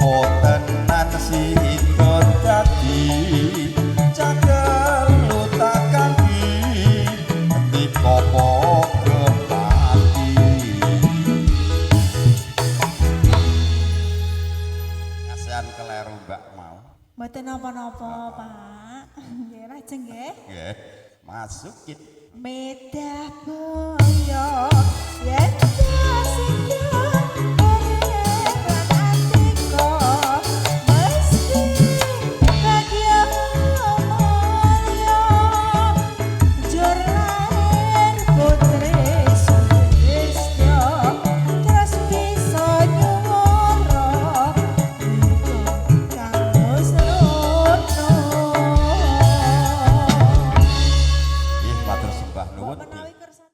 Apa tenan sida dadi cagelu takambi dikopo kepati. Kasihan keleru Mbak mau. Mboten napa-napa, Pak. Nggih, lajeng nggih. Nggih, masukin. Medah boyo yen sida urip lan atiko mesti bagya mulya jur lair putri Sulistya terus bisa nyuwara iku kang Srono. Nggih, matur sembah nuwun. Menawi kersa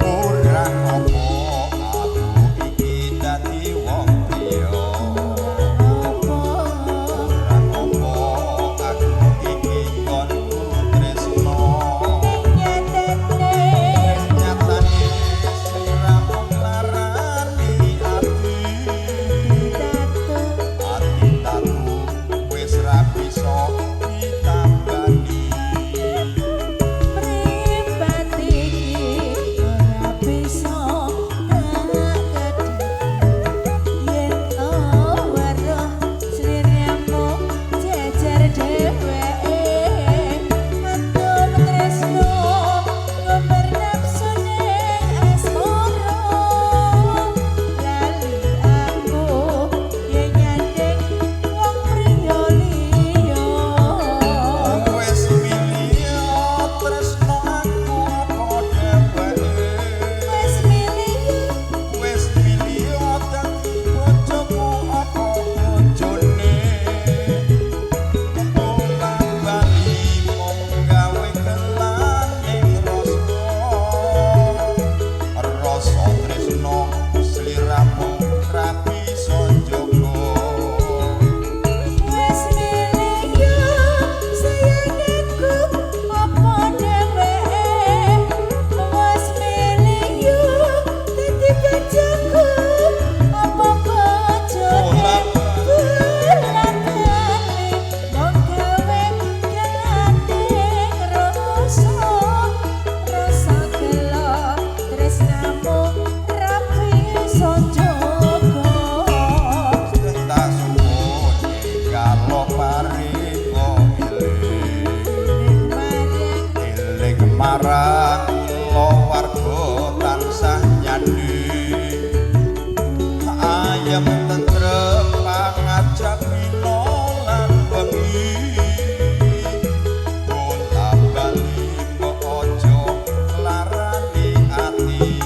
Kurang apa aku iki dadi wong priya? Kurang apa aku iki konku tresno? Nyatane Nyatane sliramu nglarani ati. Tatu Ati tatu wis ra bisa ditambani. Mripat iki ora bisa tak kedhi yen weruh sliramu jejer dheweke mantun tresno ngumbar nafsu ning asmara lali aku yen nyanding wong priya liya. Wis milih tresno aku apa dheweke? Wis milih. Wis milih dadi bojoku apa bojone? Bola bali mung gawe gelaning rasa. Rasa tresno sliramu ra bisa njaga. Wis milih yo sayangaku apa dheweke? Wis milih yo dadi bojoku apa bojone? Bola bali mung gawe gelaning rasa. Rasa gela tresnamu ra bisa njaga. Tak suwun kalo paringa eling. Marang Eling marang kula warga tansah nyandhi. Ayem tentrem pangajak rina lan wengi. Bola bali mbok aja larani ati.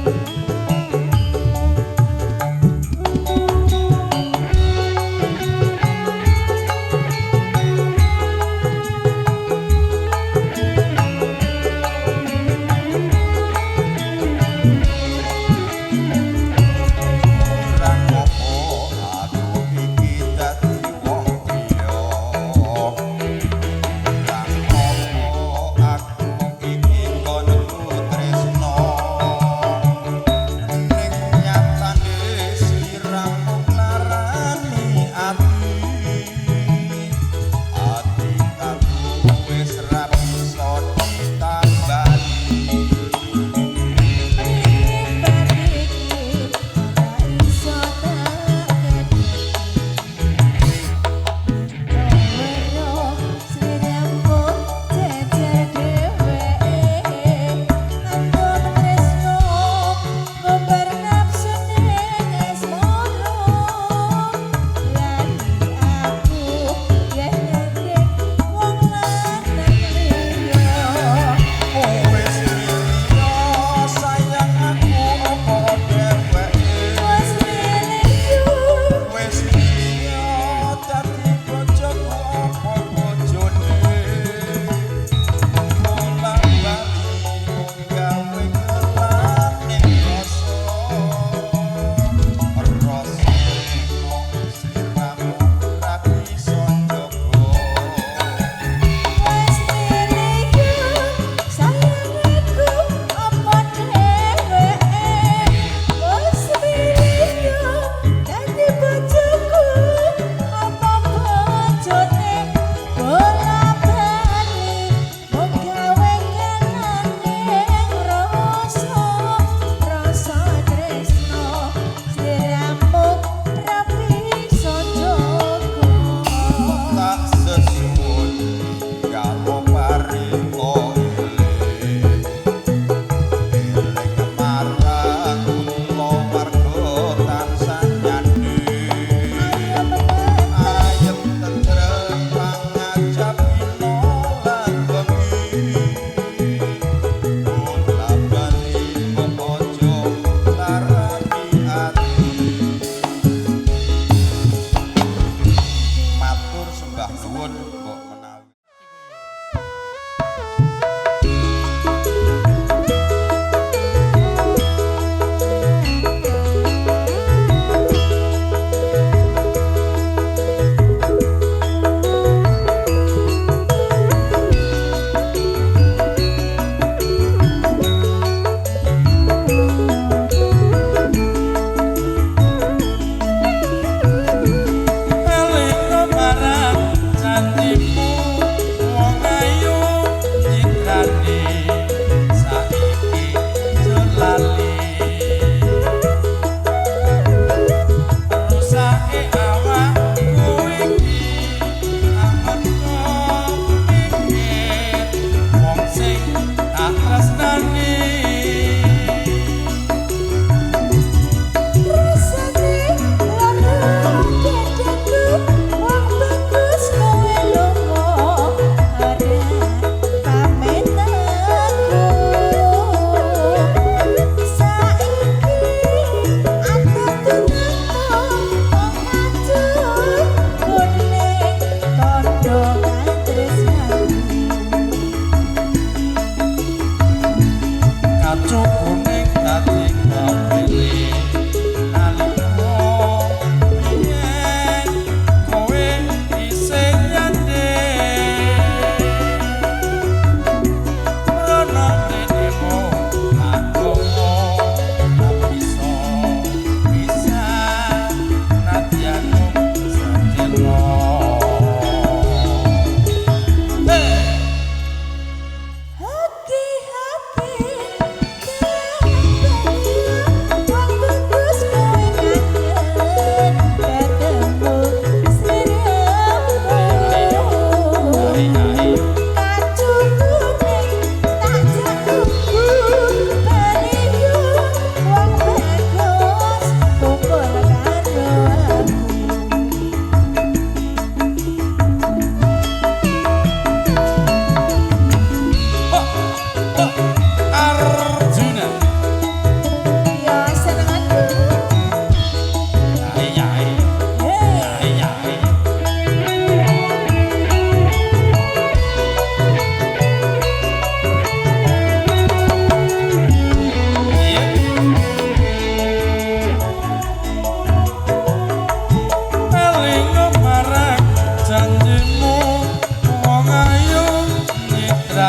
Thank you.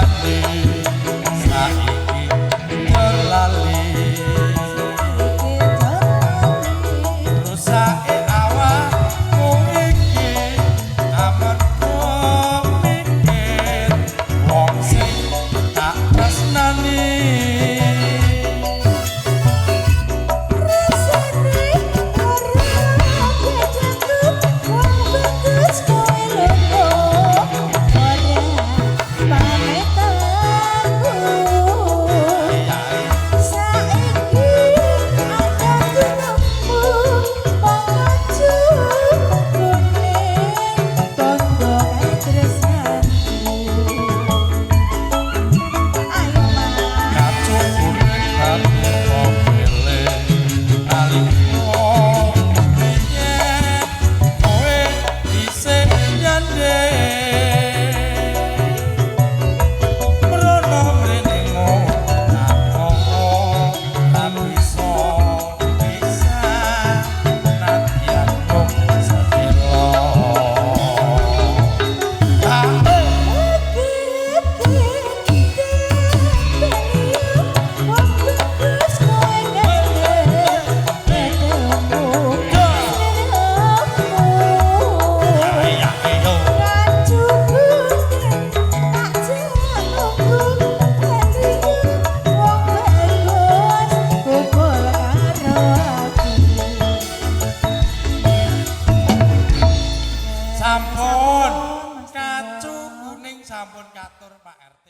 tresnane saiki terlali. Iki terlali. Rusake awakku iki amarga mikir wong sing tak tresnani. Rasane ora kejaku wong bagus kowe lunga ora pamit aku. Saiki aku nemu pangaju kuning tandha katresnanku. Ayo Mas. Kacukune hati kopele nalika biyen kowe isih nyandeng mrono mrene ngono ora bisa bisa nadyan mung sedelo. Ah, iya iya. Sampun Mas kacu Tunggal. Kuning sampun katur Pak RT.